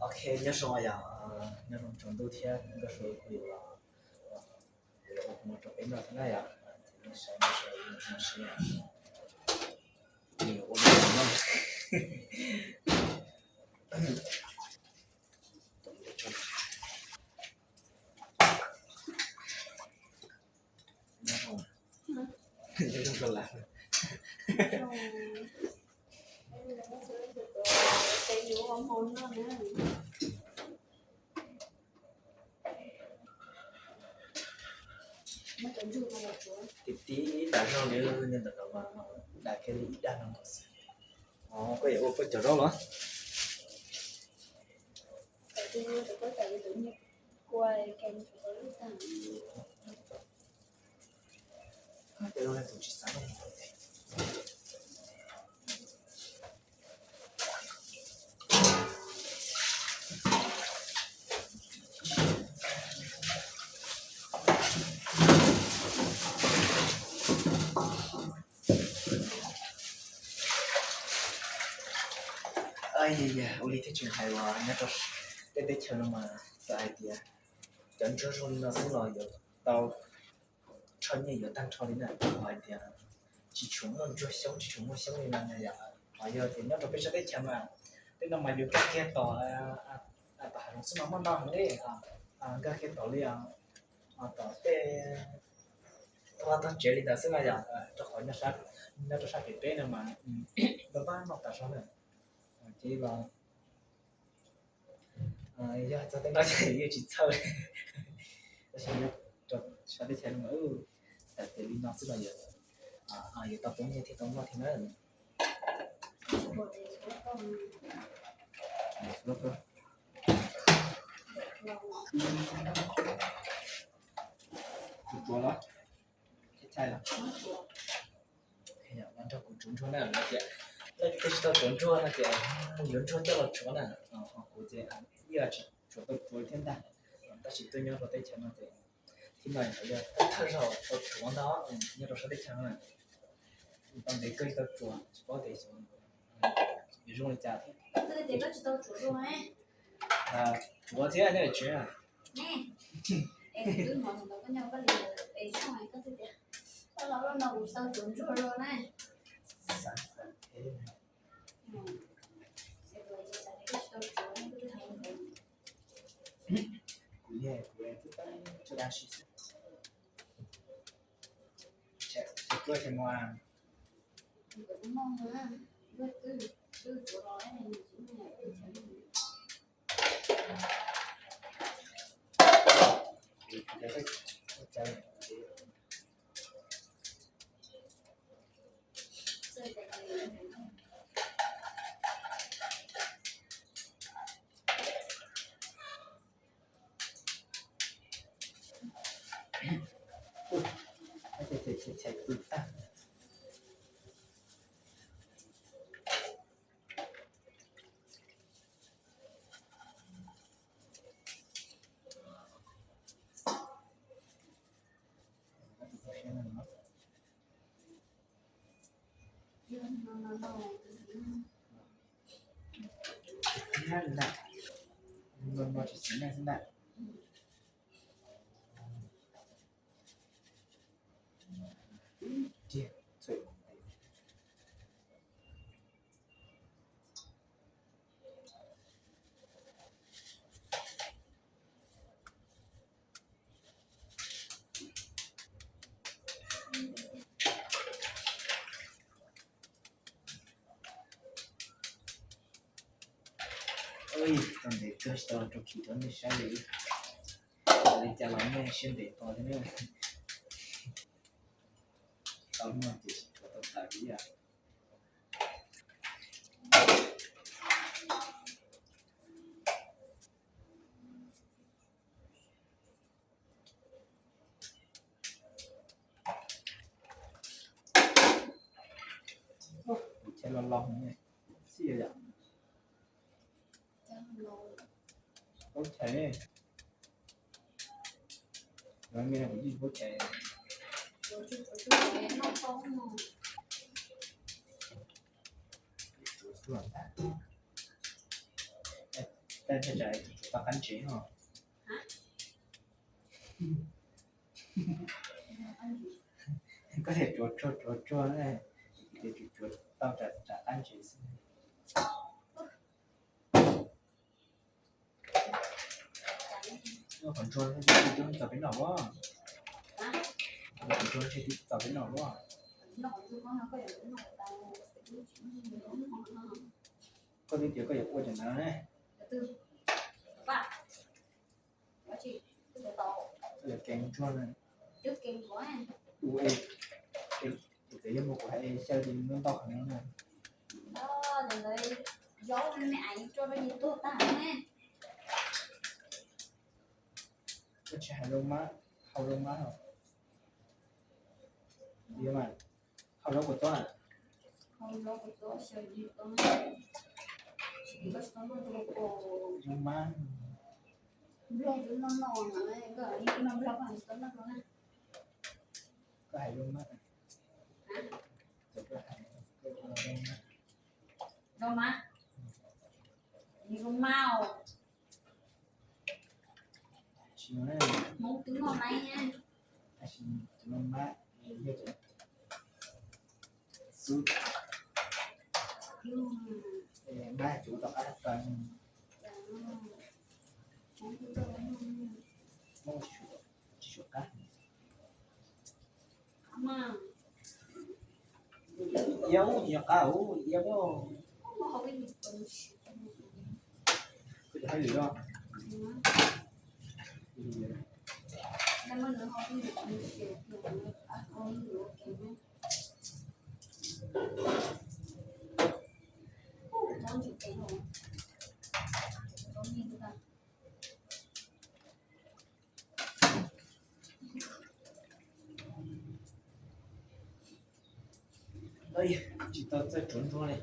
Ok, nyob zoo yom, nyob zoo tsaus ntuj thiab nkauj Suav kuj yuav los ua hmo rau peb noj thiab na yom. Ces nej saib nkauj Suav ua hmo seb nws yuav ua li cas no. Nyob zoo, nyob zoo los lawm. Tib tib tas zog li, ntawm no mas dam kiag li ib dag no nkaus xwb. Koj yuav ua koj cov zaub los? Ua li thiaj tseem hais uas nyob rau tej teb chaws no mas txawm hais tias cov ntsuag zoo li no xwb los yuav tau rho nyiaj yuav tag nrho li na. Hais tias tsis tshua muaj ntsuag xyoob, tsis tshua muaj xyoob li no na yom. Ho yog tias nyob rau peb sab teb chaws mas tej no mas yuav nkag kiag tom, tom hav zoov xwb mas muaj ntau heev li, nkag kiag tom li, tom tej tog vaj tog tsev li ntawd xwb na yom. Rau qhov nyob rau sab pem peb no mas npaj npaj noj tas zog na. Ces los yog txog tej no ces yeej tsis txhawj li. Tab sis nyob rau sab teb chaws no mas txawm tias li no xwb los yuav, yuav tau poob nyiaj thiab tau noj thiab na. Tsuav los? Los nrog kuv tsuav ntsuag na, no ces leej twg tsis tau tsuav ntsuag no ces mus yuav ntsuag coj los tsuav na. Ho kuv ces yeej tsis tsuav tau tsuav thiab ntag. Tab sis tuaj nyob rau teb chaws no ces thib no yog thawj zaug tau tsuav ntag nyob rau sab teb chaws no. Tau ntev kawg tsis tau tsuav, tsis paub tias yuav zoo li cas thiab. Tsuav thiab nyob tsev. Kuv, kuv twb tsis tau tsuav xwb. Tsuav tsuav ces mas Tau ntev kawg tsis tau rau khi rau nej saib li. Li cas los nej siab ntev to thiab na. Tau no ces tsis tau tau tas li yom. Kuv chais los los xij yom. Paub chais, lawv me no kuv yeej paub chais. Tsam tsuav tau qab ntsev ho. Koj tias tsuav tsuag tsuav tsuag, tias tsuav tsuav tau tsam qab ntsev xwb. Qhov ntsuag tsis txog peb noj as. Qhov ntsuag tsis txog peb noj as. Koj twb tias koj yuav ua cov ntawd ne. Koj yuav kev ntsuag na. Ua es, es txawm yog muaj kuv hais xyaw ces nws muab ntau qhov no na. Koj tsis hais lub mab, hau lub mab os. Yog mas, hau zaub kua txob na. Lub mab. Koj hais lub mab. Zoo mas. Zoo mas. Hmoob twb noj laib na. Tab sis tus no mab, xub, mab ces ua tau qab tag. Tsis suav qab. Iab ub, nyob qab ub, iab ub. Koj cov hauj lwm los? Tsis tau txawj tsuav ntsuag li.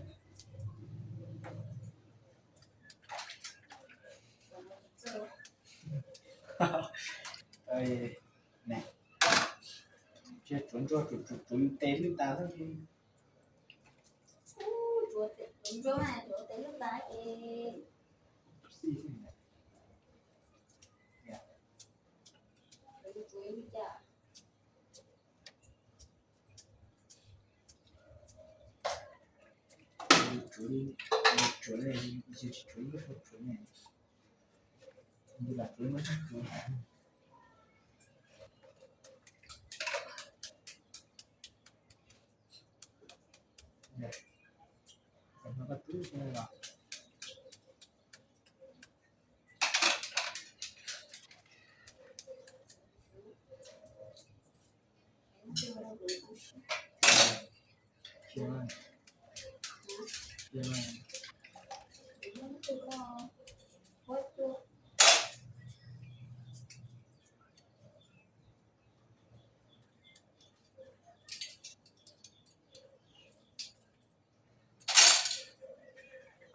Tsuav ntsuag, tsuav yus tes hlwb tas xwb. Tsuav ntsuag mas tsuav tes hlwb tas ces xij xwb. Tsuav li cas? Tsuav li, tsuav li, tsis tsuav li, tsuav li, tsuav li.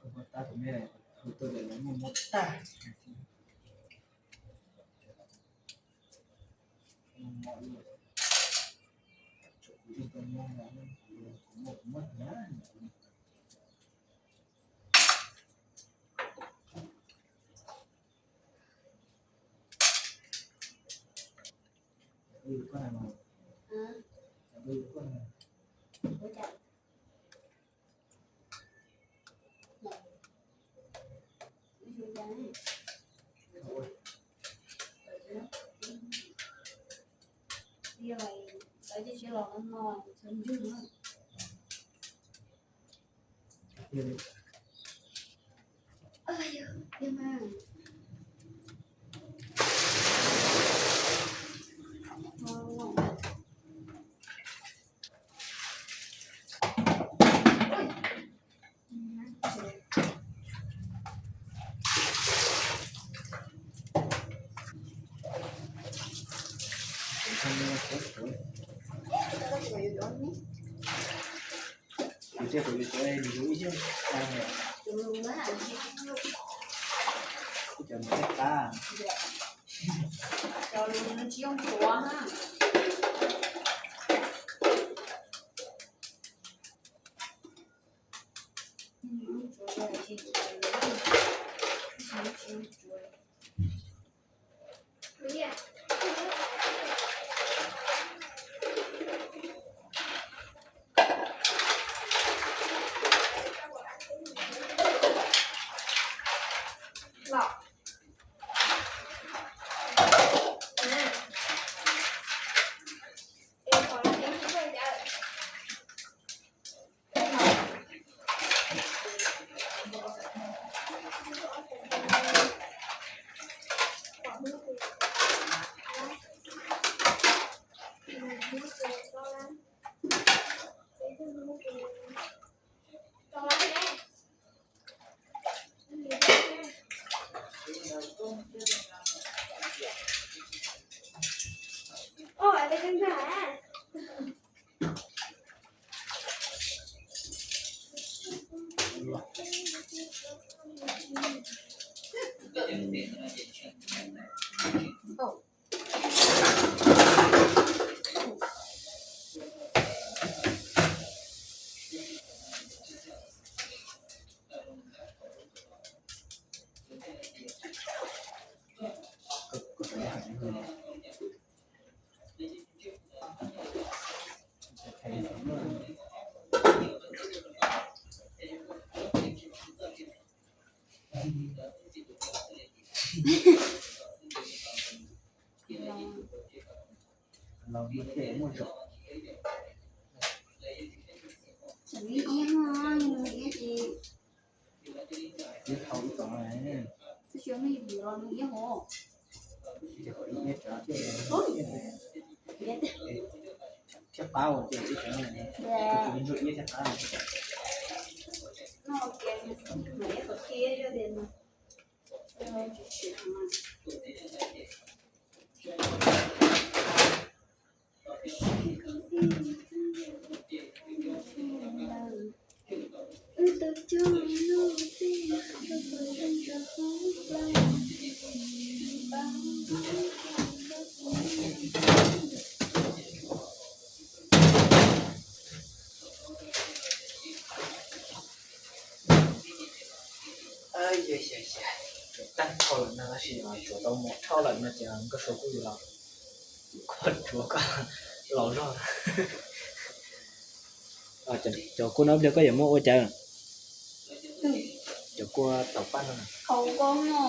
Koj muab tab tus me, tus tuaj lawm muab muab tag. Kuv yeej tau muab, kuv muab, kuv muab hnyav. Kuv thiaj kuv yuav tsuav nws yuav ib yeej tag. Kuv cov nws thiaj qab. Cov nws tsis yooj tsuav na. Thiab qab ua tias tib cov no thiab qab. Tag dhau lawm no tab sis tsuav tau mus dhau lawm no ces nkauj Suav kuj yuav los kho tsuav koj los zog. Cov kua no pliag koj yuav muab ua cas? Cov kua taum paj no. Haus li ko no.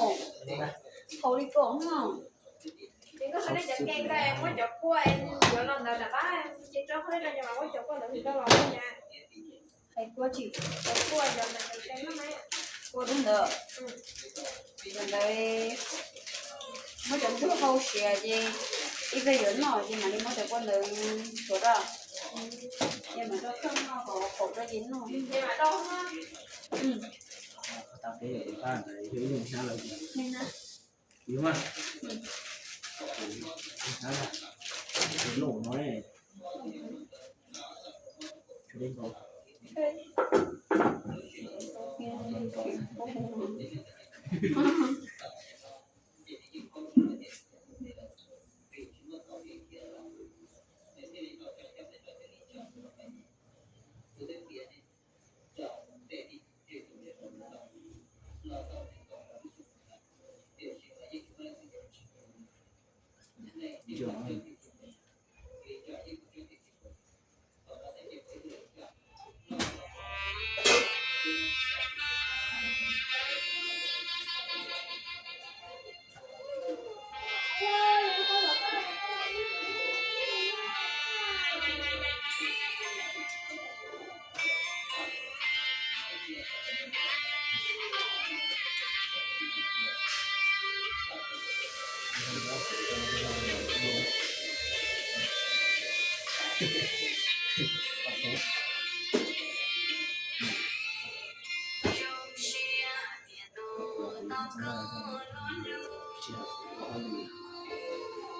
Muab cov kua yuav los ntawd lam qab ces tso qhov no mas muab cov kua ntawd los na. Hais kua tsis, cov kua cov ntawd, kua dub ntawd. Cov ntawd muab cov ntug hau siav ces ib pliag yuav noj ces mam li muab cov kua ntawd tsuav rau, ces mam rau koj noj kom qaum rau ces noj. Tau peb yog ib pab ntawd yog ib lub hnab lawm. Yus mas, hnab na, lub no, tshuav deb nkaus.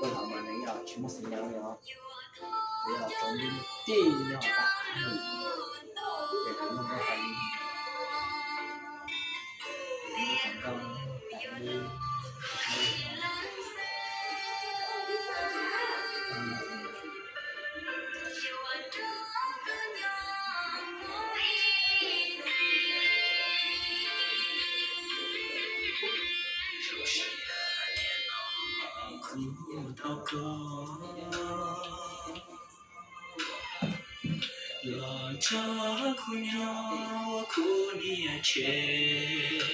Ua los mas nws yog tsis muaj xeev yos li os, yog tsaus ntuj tij yog tas. Kuv tau koj los tso kuv nyob ua kuv niam tsev.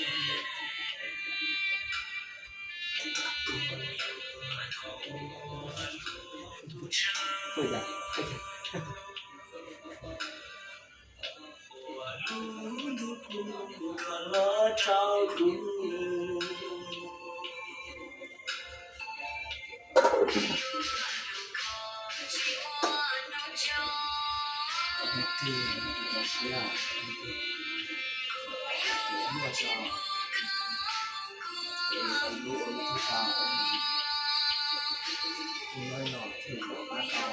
Ua lub ntuj kuv kom los rau kuv. Leej twg tus rau siab, leej twg tus muaj tso, ces lub ua lub tug tau, tus no no thiaj los pab tau.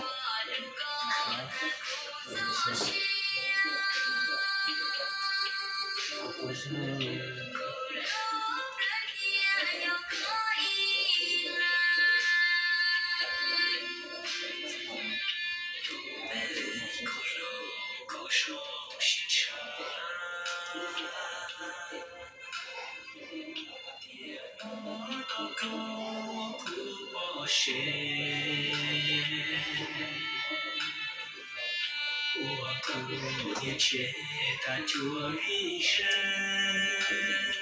Ua kuv niam tsev tas cuag vij zeeg,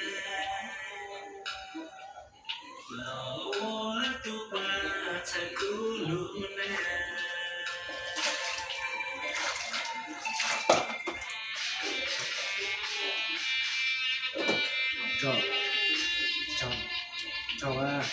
los ua tus pab txhawb kuv lub neej. Tsaug, tsaug, tsaug.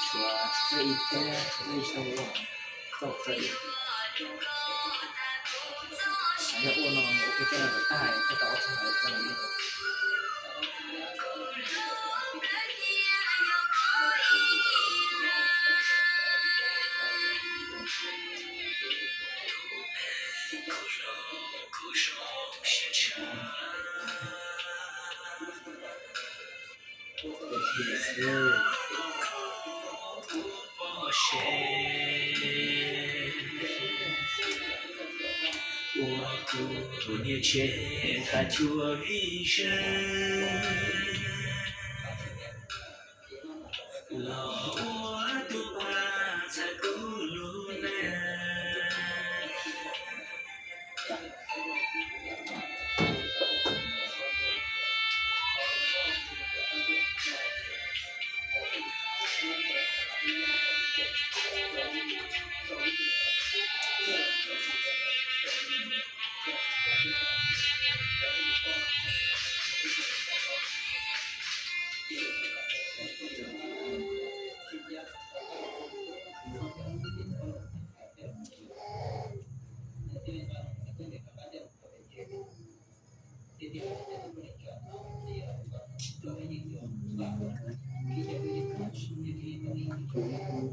Tshuav, tshuav ib teg, tshuav ib teg, tau tawm. Yog ua no ua ke tej no kom tag, tej tau ob txog no txog no. Ua kuv niam tsev tas cuag vij zeeg, los ua tus pab txhawb kuv lub neej. Txoj nkauj no yog kuv txoj nkauj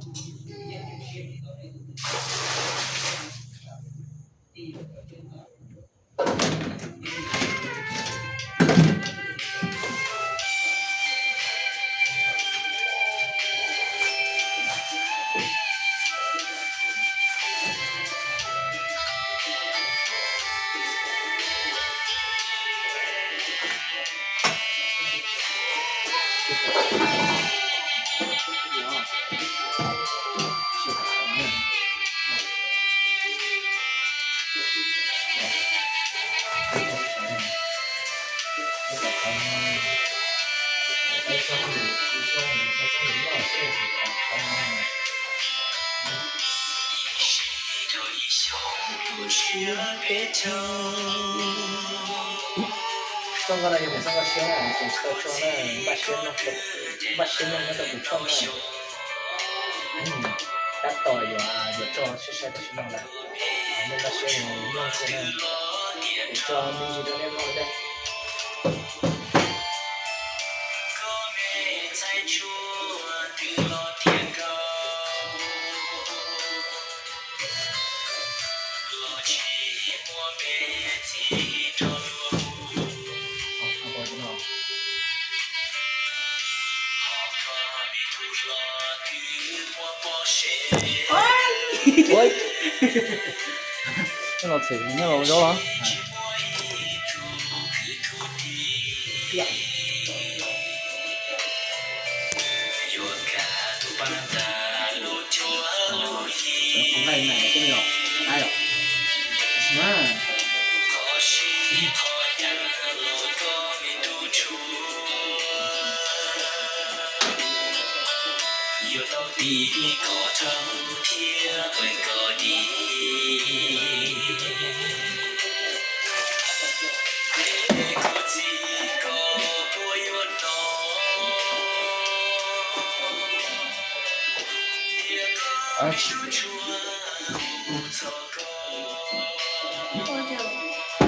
tshiab na, tseem tsis tau tso na, npaj siab mloog, npaj siab mloog nyob rau kuv channel na. Tab tom yuav, yuav tso Sai sai tam sim no lawm, nej npaj siab mus mloog xwb na. Kuv tso me ntsis rau nej mloog thiab. Ua, nej los txhim nej los zaub los?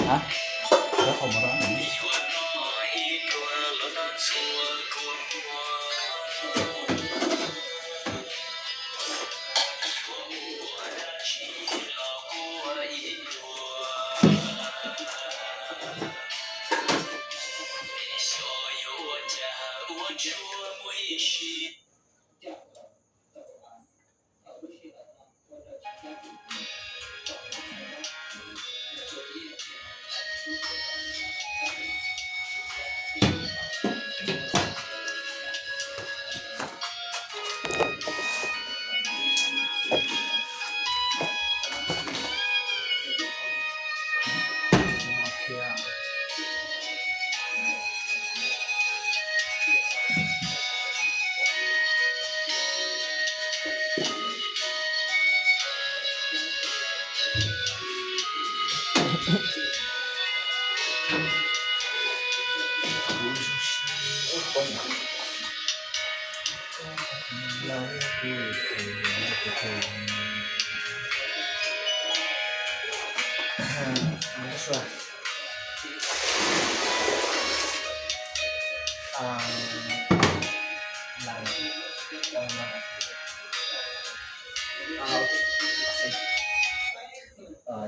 Hả? Có không mà đó.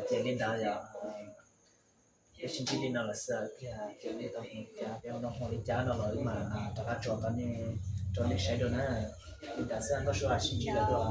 Ces li ntawd yog peb sib ntsib li no lawm xwb, ces nej tau mus cas peb ua noj hmo li cas no los wb mam rov qab tso tau nej, rau nej saib dua na. Li ntawd xwb, Nkauj Suav sib ntsib lawm dua.